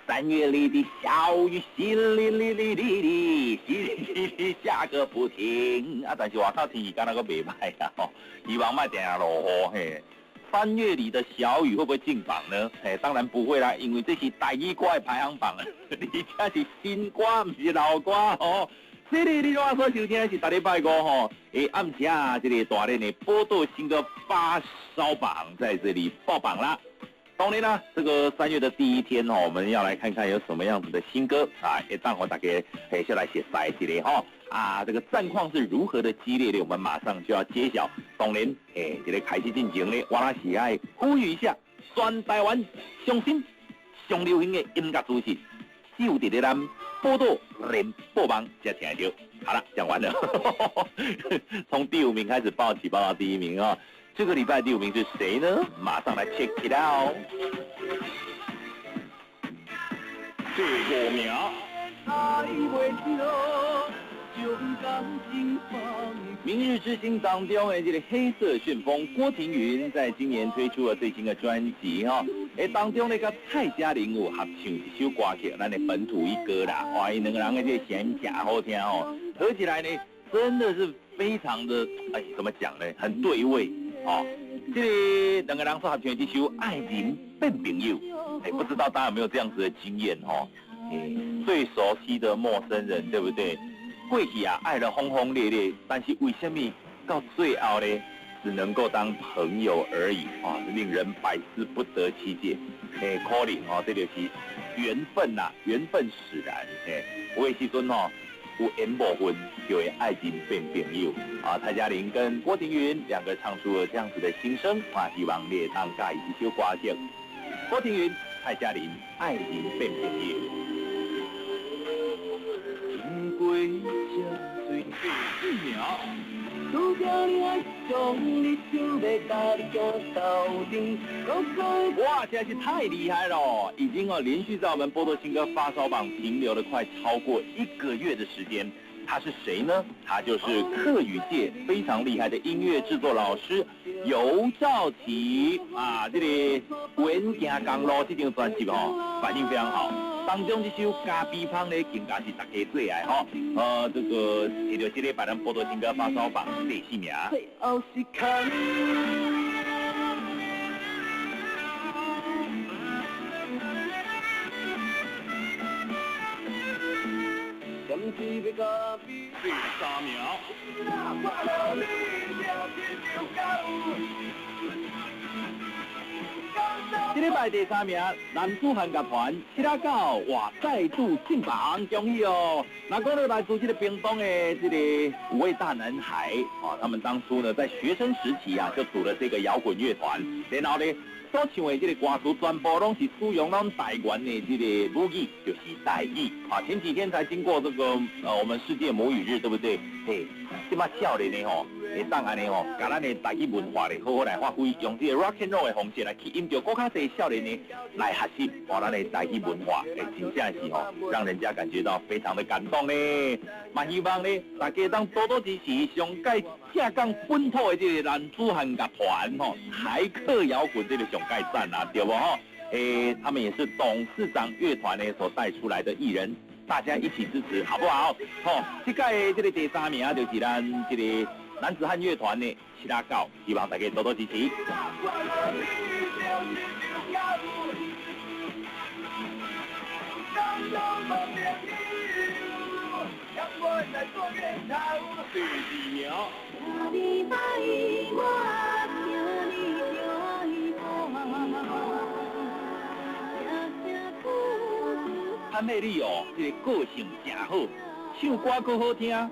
三月裡的小雨淅瀝瀝瀝瀝瀝，淅瀝瀝下個不停。啊，但是外口天氣敢若閣袂䆀啦吼，希望莫定定落雨嘿。三月裡的小雨會不會進榜呢？哎，當然不會啦，因為這是台語歌的排行榜，而且是新歌，毋是老歌吼。這裡你我所收聽的是逐禮拜五吼，暗時啊，這個大連的寶島新歌發燒榜在這裡爆榜啦。當然啦，這個3月的第一天哦，我們要來看看有什麼樣子的新歌啊，會當予大家先來熟似一下吼。啊，這個戰況是如何的激烈的，我們馬上就要揭曉。當然，這個開始進前呢，我也是愛呼籲一下，全台灣上新、上流行的音樂資訊，只有佇咧咱寶島聯播網才聽得著。好了，講完了，從第五名開始報起，報到第一名啊。這個禮拜第五名是誰呢？馬上來 check it out。第五名。明日之星當中的這個黑色旋風郭庭雲，在今年推出了最新的專輯哈，當中那個蔡嘉玲有合唱一首歌曲，咱的本土語歌啦，哇，𪜶兩個人的這個聲音真好聽哦，合起來呢，真的是非常的，哎，怎麼講呢？很對味哦。這個兩個人所合唱的這首《愛人變朋友》，哎，不知道大家有沒有這樣子的經驗哦？哎，最熟悉的陌生人，對不對？過去啊，愛得轟轟烈烈，但是為什麼到最後呢，只能夠當朋友而已啊，令人百思不得其解。哎，可能哦，這就是緣分吶，緣分使然。哎，有的時陣吼，有緣無份就會愛人變朋友啊。蔡嘉玲跟郭庭雲兩個唱出了這樣子的心聲啊，希望你會當佮意這首歌曲。郭庭雲、蔡嘉玲，愛人變朋友。經過這水第四名。哇，真是太厲害了！已經哦連續在我們寶島新歌發燒榜停留了快超過一個月的時間。他是誰呢？他就是客語界非常厲害的音樂製作老師尤兆琪啊！這個《阮行公路》這張專輯哦，反應非常好。當中這首《咖啡芳》呢，更加是大家最愛吼。這個摕著這禮拜咱寶島新歌發燒榜第四名。最後是空。第三名。這禮拜第三名，男子漢樂團七仔九，哇，再度進榜，恭喜哦！那講到來自這個屏東的這個五位大男孩啊，他們當初呢在學生時期啊就組了這個搖滾樂團，然後呢所唱的這個歌詞全部攏是使用咱台灣的這個母語，就是台語啊。前幾天才經過這個我們世界母語日，對不對？嘿，這馬少年的吼，會當按呢吼，共咱的台語文化咧好好來發揮，用這個 rock and roll 的方式來吸引著閣較濟少年的來學習，哇，咱的台語文化，欸，真正是吼，讓人家感覺到非常的感動呢。嘛希望呢，大家當多多支持上蓋正港本土的這個男子漢樂團吼，台客搖滾這個上蓋讚啊，對無吼？欸，他們也是董事長樂團呢所帶出來的藝人。大家一起支持，好不好？好，這屆這個第三名就是咱這個男子漢樂團的七仔九，希望大家多多支持。第二名。潘佩麗哦，這個個性誠好，唱歌閣好聽，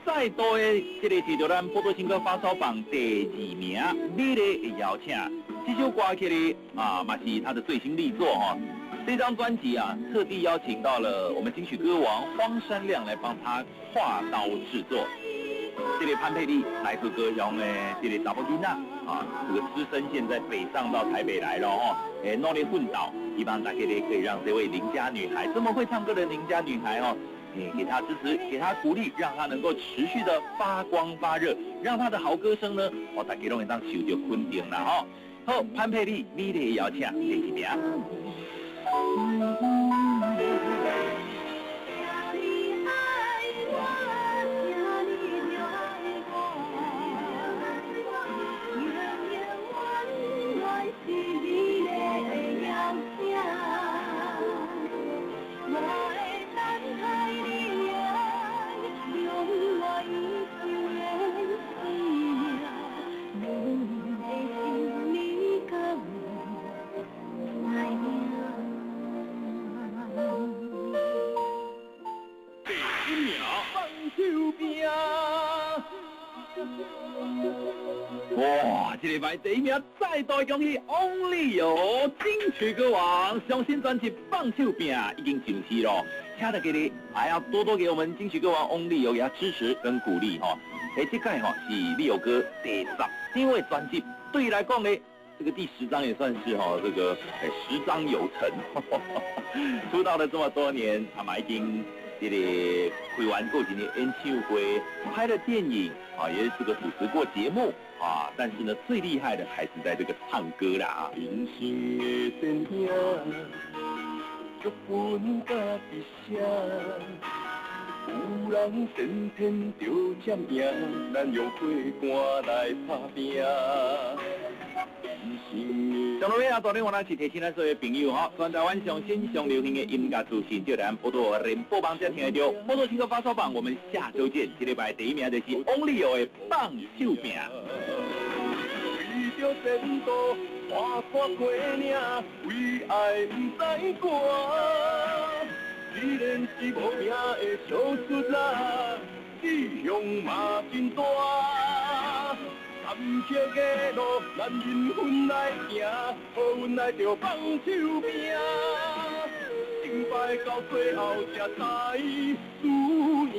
再度的這個摕著咱寶島新歌發燒榜第二名，美麗的邀請，這首歌曲呢啊，嘛是他的最新力作哈。這張專輯啊，特地邀請到了我們金曲歌王荒山亮來幫他跨刀製作。這個潘佩麗來自高雄的這個查某囡仔啊，這個只身現在北上到台北來了吼，欸，努力奮鬥，希望大家呢可以讓這位鄰家女孩，這麼會唱歌的鄰家女孩哦，欸，給她支持，給她鼓勵，讓她能夠持續的發光發熱，讓她的好歌聲呢，哦，大家攏會當受著肯定啦吼。好，潘佩麗，美麗邀請，第一名。哇！這禮拜第一名再度恭喜翁立友金曲歌王，上新專輯《放手拚》已經上市咯，請大家咧還要多多給我們金曲歌王翁立友給他支持跟鼓勵吼。欸，這屆吼是立友哥第十張的專輯，對伊來講呢，這個第十張也算是吼這個十張有成。出道了這麼多年，阿嘛已經這個開完過幾年演唱會，拍了電影啊，也是這個主持過節目啊，但是呢，最厲害的還是在這個唱歌啦啊。人生的電影，劇本家己寫，有人先天就占贏，咱用火炭來打拼。上路尾啊，昨天我咱是提醒咱所有朋友吼，全台灣上新上流行的音樂資訊，就來咱波多聯播網才聽得著。波多新歌發燒榜，我們下週見。這禮拜第一名就是翁立友的《放手拚》。為著前途，跋山過嶺，為愛不知寒。雖然是無名的小卒仔，志向嘛真大。坎坷的路，咱靈魂來行，好运来就放手拚，成败到最後才知輸贏。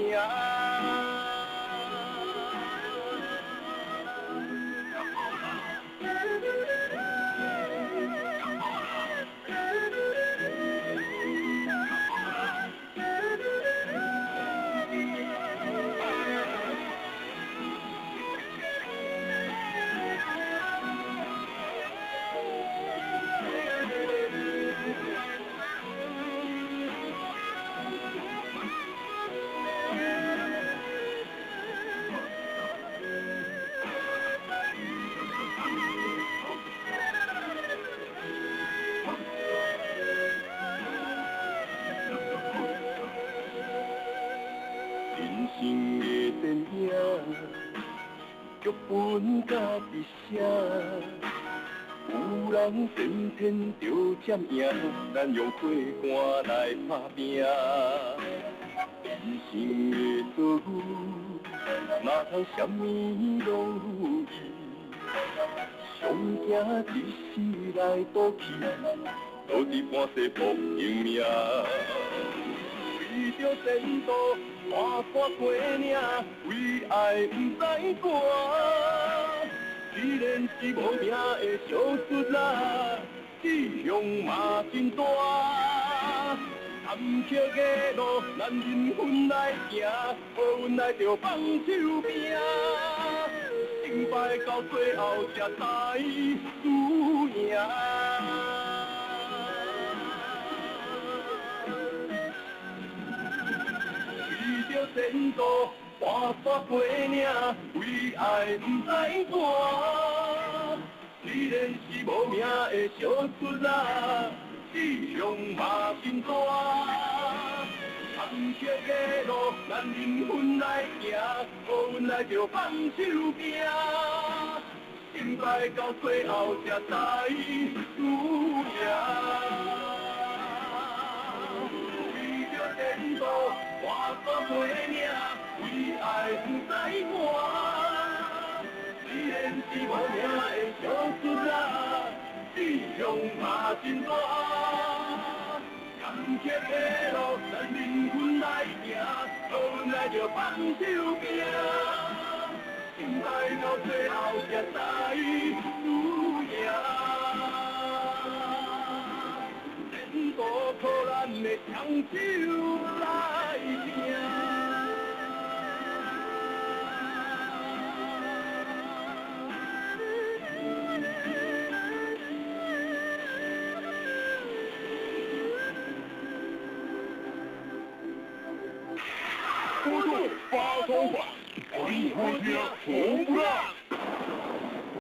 劇本家己寫，有人先天就占贏，咱用火炭來打拼。人生的遭遇，哪通啥物攏如意？上惊一时來賭氣，倒伫半世搏英命。為著前途，跋山過嶺，為愛不知寒。雖然是無名的小卒仔，志向嘛真大。坎坷的路，咱靈魂來行，好运來就放手拚，成敗到最後才知輸贏。為著前途，跋山過嶺，為愛不知寒。雖然是無名的小卒仔，志向嘛真大。坎坷的路，咱靈魂來行，好运來就放手拚，成敗到最後才知輸贏。為著前途，跋山過嶺，為愛不知寒。雖然是無名的小卒仔，志向嘛真大。坎坷的路，咱靈魂來行，好运來就放手拚，成敗到最後才知輸贏。前途靠咱的雙手來拼。波多發燒榜，歡迎收聽紅不讓。